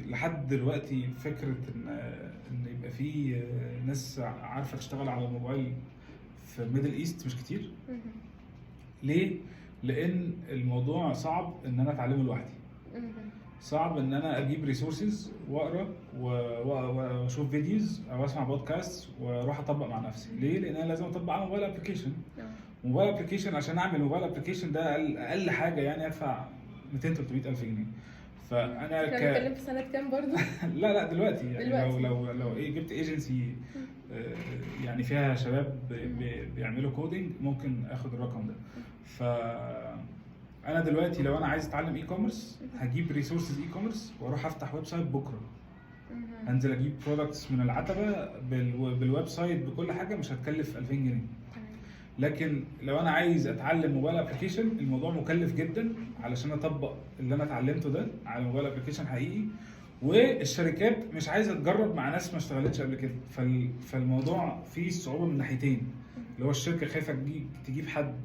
لحد دلوقتي فكرة ان يبقى في ناس عارفه تشتغل على الموبايل في ال Middle East مش كتير. ليه؟ لان الموضوع صعب ان انا اتعلمه لوحدي. صعب ان انا اجيب resources واقرا واشوف videos او اسمع بودكاست واروح اطبق مع نفسي. ليه؟ لان انا لازم اطبق على mobile application. Mobile application، عشان اعمل mobile application ده اقل حاجة يعني ادفع 200 300 الف جنيه. فانا احنا بنتكلم في سنة كام برضو؟ لا لا، دلوقتي يعني. دلوقتي. لو ايه جبت agency يعني فيها شباب بيعملوا coding ممكن اخد الرقم ده. ف انا دلوقتي لو انا عايز اتعلم e-commerce هجيب resources e-commerce واروح افتح website بكره. هنزل اجيب products من العتبة بال website بكل حاجه، مش هتكلف 2000 جنيه. لكن لو انا عايز اتعلم mobile application الموضوع مكلف جدا علشان اطبق اللي انا اتعلمته ده على mobile application حقيقي، والشركات مش عايزه تجرب مع ناس ما اشتغلتش قبل كده. فالموضوع فيه صعوبة من ناحيتين، اللي هو الشركة خايفة تجيب حد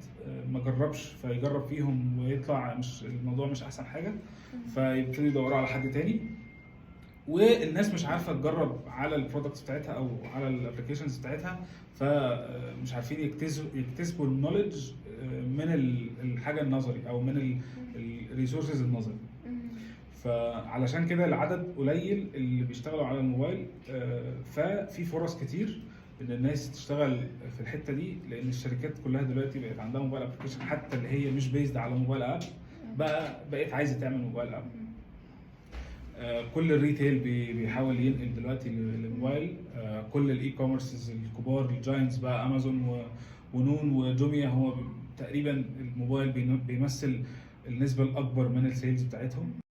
ما جربش فيجرب فيهم ويطلع مش الموضوع مش احسن حاجه، فيبتدوا يدوروا على حد تاني، والناس مش عارفه تجرب على ال products بتاعتها او على ال applications بتاعتها، فمش عارفين يكتسبوا ال knowledge من الحاجة النظري او من ال resources النظري. فعلشان كده العدد قليل اللي بيشتغلوا على الموبايل. ففي فرص كتير ان الناس تشتغل في الحتة دي، لان الشركات كلها دلوقتي بقت عندها mobile application، حتى اللي هي مش based على mobile app بقت عايزه تعمل mobile app. كل ال retail بيحاول ينقل دلوقتي للموبايل. كل ال e-commerces الكبار، ال giants بقى، امازون ونون وجوميا، هو تقريبا الموبايل بيمثل النسبة الاكبر من ال sales بتاعتهم.